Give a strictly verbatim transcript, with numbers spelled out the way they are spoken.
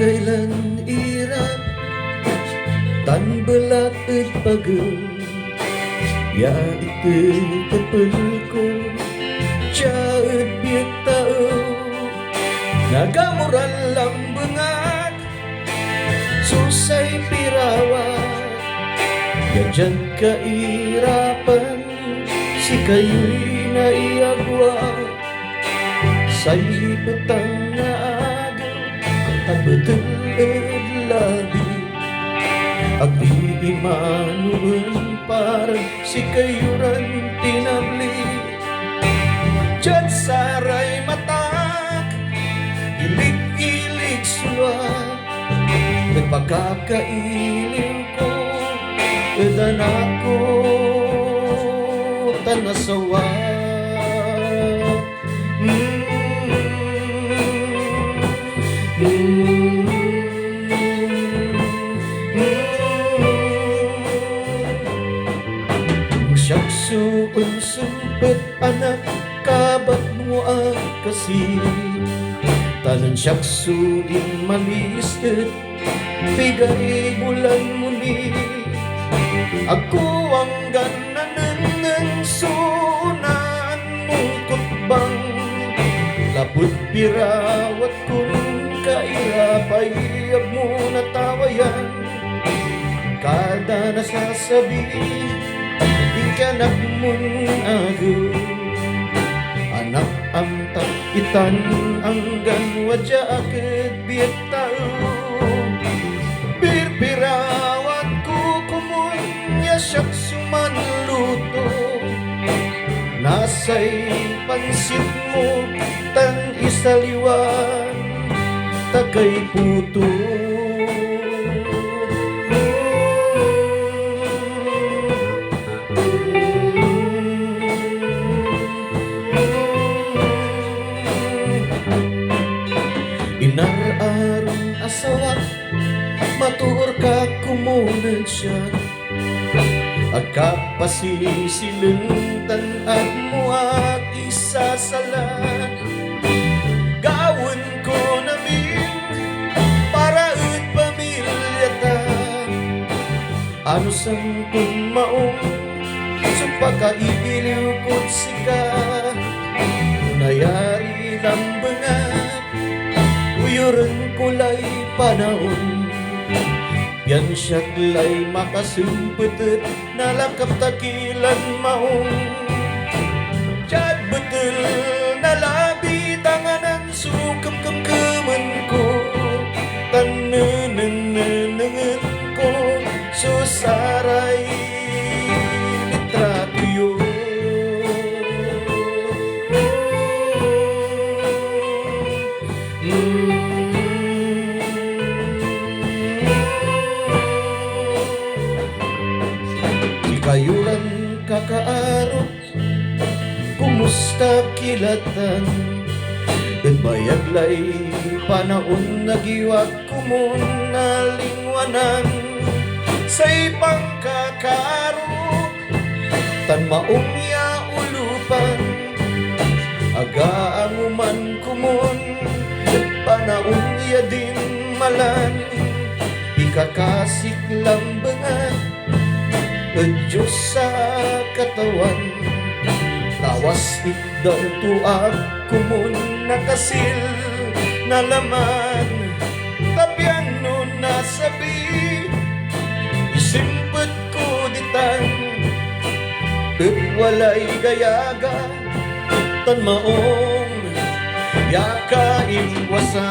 Kailan irap tan belat ed pagey ya itetepel ko dia ed biek taew. Nagamoran lambengat so say pirawat ya diad kairapan, sikayoy naiagwa. Say petang na agew ta betel ed labi, ag ni imano nen para sikayo ran pinabli. Diad saray matak, ilig-ilig so luar ed pakakailiw ko ed anak ko tan asawa. Mm. Mm. Mm. Siak so onsempet, anak, kabat mo ak kasi, ta nen siak so inmalis et pigay bulan mo ni. Agko anggan nanengneng so naan mon kutbang, lapud pirawat kon kairapay ag mo natawayan. Kada nasasabi, inkianak mon agew, anak, amtak itan anggan wadya ak ed biek taew. Pirpirawat ko komun ya siak so manluto na say pansit mo tan isaliwan ta kay puto. Inar-aron asawa, matoor ka komun ed siak. Ag ka pasisileng tan ag mo ak isasala. Gawaen kon amin para ed pamilya ta. Anusan kon maong so pakaiiliw kod sika. Nayari lambengat, oyoren ko lay panaon, pian siak lay makasempet ed nalakap ta ki lan maong. Diad betel na labi, tanganan so kemkemkemen ko, tan nenengnenengen ko so saray litrato yo. Sikayo ran kakaaro, kumusta ki la tan? Et bayag lay panaon, ag yo ak komun nalingwanan. Say pankakaaro tan maong ya olupan, aga angoman komun ed panaon ya dinmalan. Pikakasik lambengan ed Dios a Katawan, lawas itdan to ak komun a kasil na laman. Ta piano nasabi, isimpet ko ditan et walay gayaga tan maong ya kaimwasan.